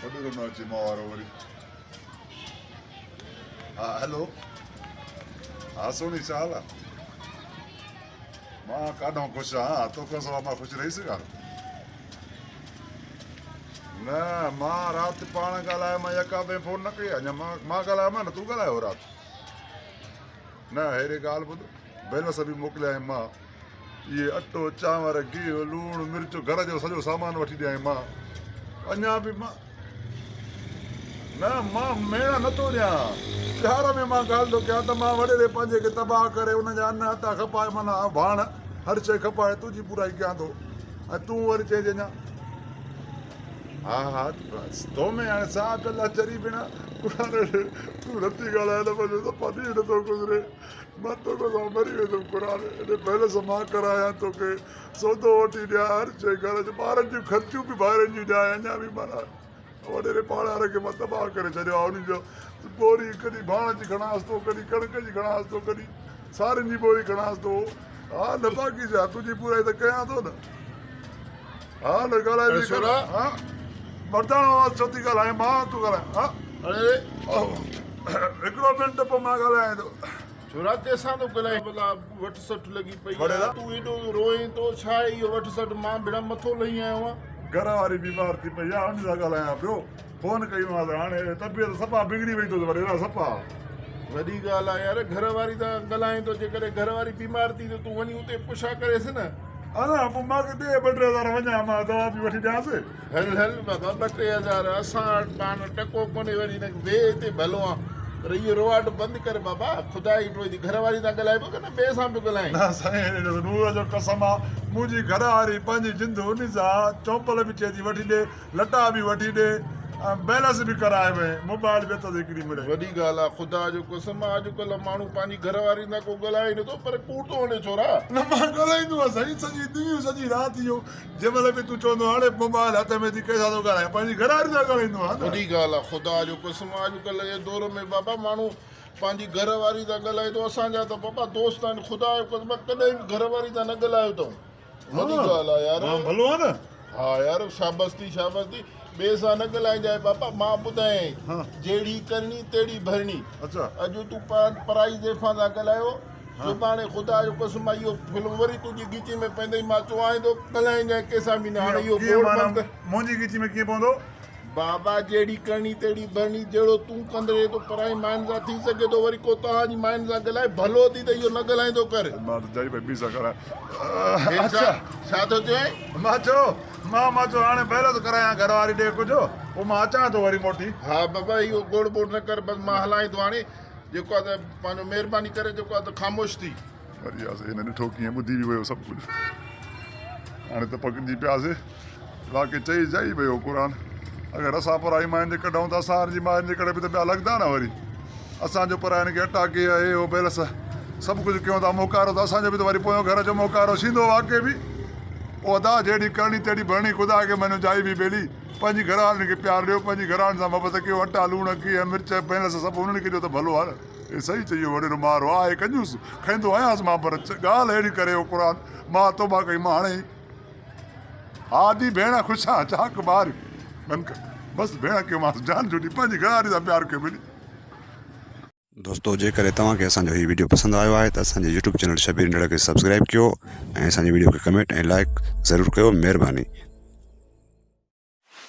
وڏيرو نه اچي مان وارو وري. ها هيلو ها سهڻي ڇا حال آ؟ مان ڪاڏهون خوش آهيان توکان سوا مان خوش رهي سگهان ٿو؟ نه مان رات پاڻ ڳالهايو مان يڪا ٻئي فون نه ڪئي اڃا مان مان ڳالهايو مان نه تون ڳالهايو رات نه هيري ڳالهه ٻڌ بيلس به موڪليائين مان اهي اٽو، چانور، گيهه، لوڻ، مرچ، گهر جو سڄو سامان وٺي ڏيانء مان. اڃا به مان. نه، مان ميڻا نه ٿو ڏيان. پيار ۾ مان ڳالهه ٿو ڪيان ته مان وڏيري پنهنجي کي تباهه ڪري ان جا ان اٽا کپائي معنيٰ ڀاڻ هر شيء کپائي تنهنجي پورائي ڪيان ٿو ۽ تون وري چئين ٿي اڃا. ها ها تو ۾ هاڻي ساهه پيل آ چري ڀيڻا. تون نٿي ڳالهائين ته منهنجو صفا ڏينهن نٿو گذري. مان توکان سوا مري ويندم قرآن ايڏي بيلس مان ڪرايان توکي سودو وٺي ڏيان هر شيء گهر جو ٻارن جون خرچيون به ڀائرن جون ڏيان اڃا به معنيٰ وڏيري پاڙي کي مان تباهه ڪري ڇڏيو آهي انهن جو ٻوري ڪڏهن ڀاڻ جي کڻانس ٿو ڪڏهن ڪڻڪ جي کڻانس ٿو ڪڏهن سارين جي ٻوري کڻانس ٿو ها نه باقي ڇا تنهنجي پورائي ته ڪيان ٿو نه ها نه ڳالهائي اڙي سورا ها مرداڻو آواز ڇو ٿي ڳالهائين مان تون ڳالهائين ها اڙي هڪڙو منٽ پوء مان ڳالهايان ٿو. ڇورا ڪنهن سان ٿو ڳالهائين ڀلا وٺ سٺ لڳي پئي آ تون ايڏو روئين ٿو ڇا آهي اهو وٺ سٺ مان ڀيڻا مٿو لهي آيو آهيان. گهر واري بيمار ٿي پئي آ ان سان ڳالهايان پيو فون ڪئي مانس هاڻي طبيعت صفا بگڙي وئي اٿس وڏيرا صفا. وڏي ڳالهه آ يار گهر واري سان ڳالهائين ٿو جيڪڏهن گهر واري بيمار ٿي ته تون وڃي اتي پڇا ڪريس نه. ادا پوء مان کي ڏي ٻه ٽي هزار وڃان مان دوا به وٺي ڏيانس. هل هل بابا ٻه ٽي هزار اسان وٽ پاڻ ٽڪو ڪونهي وري هن کي ويهه هتي ڀلو آن پر اهو رواٽ بند ڪر بابا خدا جي ٽوئي ٿي گهر واري سان ڳالهائبو ڪي نه ٻئي سان پيو ڳالهائين. نه سائين ڏس نور جو قسم آ منهنجي گهر واري پنهنجي جند انهي سان چونپل به چئي ٿي وٺي ڏي لٽا به وٺي ڏي ۽ بيلنس به ڪرائي وئين موبائل به اٿس هڪڙي مڙئي. وڏي ڳالهه آ خدا جو قسم آ اڄڪلهه ماڻهو پنهنجي گهر واري سان ڪو ڳالهائي نٿو پر ڪوڙ ٿو هڻي ڇورا. نه مان ڳالهائيندو آهيان سائين سڄي ڏينهن سڄي رات اهو جنهن مهل به تون چوندو آهين هاڻي موبائل هٿ ۾ ٿي ڪنهن سان ٿو ڳالهايان پنهنجي گهر واري سان ڳالهائيندو آهيان نه. وڏي ڳالهه آ خدا جو قسم آ اڄڪلهه جي دور ۾ بابا ماڻهو پنهنجي گهر واري سان ڳالهائي ٿو اسان جا ته بابا دوست آهن خدا جو قسم آ ڪڏهن به گهر واري سان نه ڳالهايو اٿئون. وڏي ڳالهه آ يار. مان ڀلو آهيان نه. ها يار شابس ٿي شابس ٿي ٻئي سان نه ڳالهائجانء بابا مان ٻڌايائين جهڙي ڪرڻي تهڙي ڀرڻي اڄ تون پرائي زيفان سان ڳالهايو سڀاڻي خدا جو قسم آ اهو فلم وري تنهنجي ڳچي ۾ پوندئي مان چوانء ٿو ڳالهائجانء ڪنهن سان به نه هاڻي اهو ڪيئن گوڙ معنيٰ بند ڪر. منهنجي ڳچي ۾ ڪيئن پوندو؟ بابا جهڙي ڪرڻي تهڙي ڀرڻي جهڙو تون ڪندڙي ٿو پرائي ماين سان ٿي سگهي ٿو وري ڪو توهان جي ماين سان ڳالهائي ڀلو ٿي ته اهو نه ڳالهائيندو ڪر. مان ته چئي پئي ٻي سان ڳالهائي. هي ڇا ڇا ٿو چئين؟ مان چيو مان مان چيو هاڻي بيلنس ڪرايان گهر واري ڏي ڪجهه پوء مان اچان ٿو وري موٽي. ها بابا اهو گوڙ ٻوڙ نه ڪر بس مان هلائين ٿو هاڻي جيڪو آ ته پنهنجو مهرباني ڪري جيڪو آ ته خاموش ٿي. وري آسي هن ڏٺو ڪيئن ٻڌي به ويو سڀ ڪجهه هاڻي ته پڪڙجي پياسي واقعي چئي جائي ويو قرآن اگر اسان پرائي ماين جي ڪڍون ته اسان جي ماين جي ڪري به ته ٻيا لڳندا نه وري اسان جو پراين کي اٽا ڪي هي هو بيلس سڀ ڪجهه ڪيون ٿا موڪارو ته اسان جو به ته وري پويون گهر جو موڪارو ٿيندو واقعي به او ادا جهڙي ڪرڻي تهڙي ڀرڻي خدا کي مڃو جائي به ٻيلي پنهنجي گهر وارن کي پيار ڏيو پنهنجي گهر وارن سان محبت ڪيو اٽا لوڻ گيهه مرچ بيلس سڀ انهن کي ڏيو ته ڀلو آهي نه هي صحيح چئي ويو وڏيرو مارو آهي ڪنجوس کائيندو آهيانس مان پر ڳالهه اهڙي ڪري ويو قرآن مان توبه ڪئي مان هاڻي ها ادي ڀيڻ خوش آهيان چاڪ ٻار بند ڪر بس ڀيڻ ڪيومانس جان ڇٽي پنهنجي گهر واري سان پيار ڪيو ٻنهي. دوستو جيڪڏهن توهان کي اسان جو هي وڊيو پسند آيو آهي ته اسان جي يوٽيوب چينل شبير انڙ کي سبسڪرائب ڪيو ۽ اسان جي وڊيو کي ڪمينٽ ۽ لائڪ ضرور ڪيو مهرباني.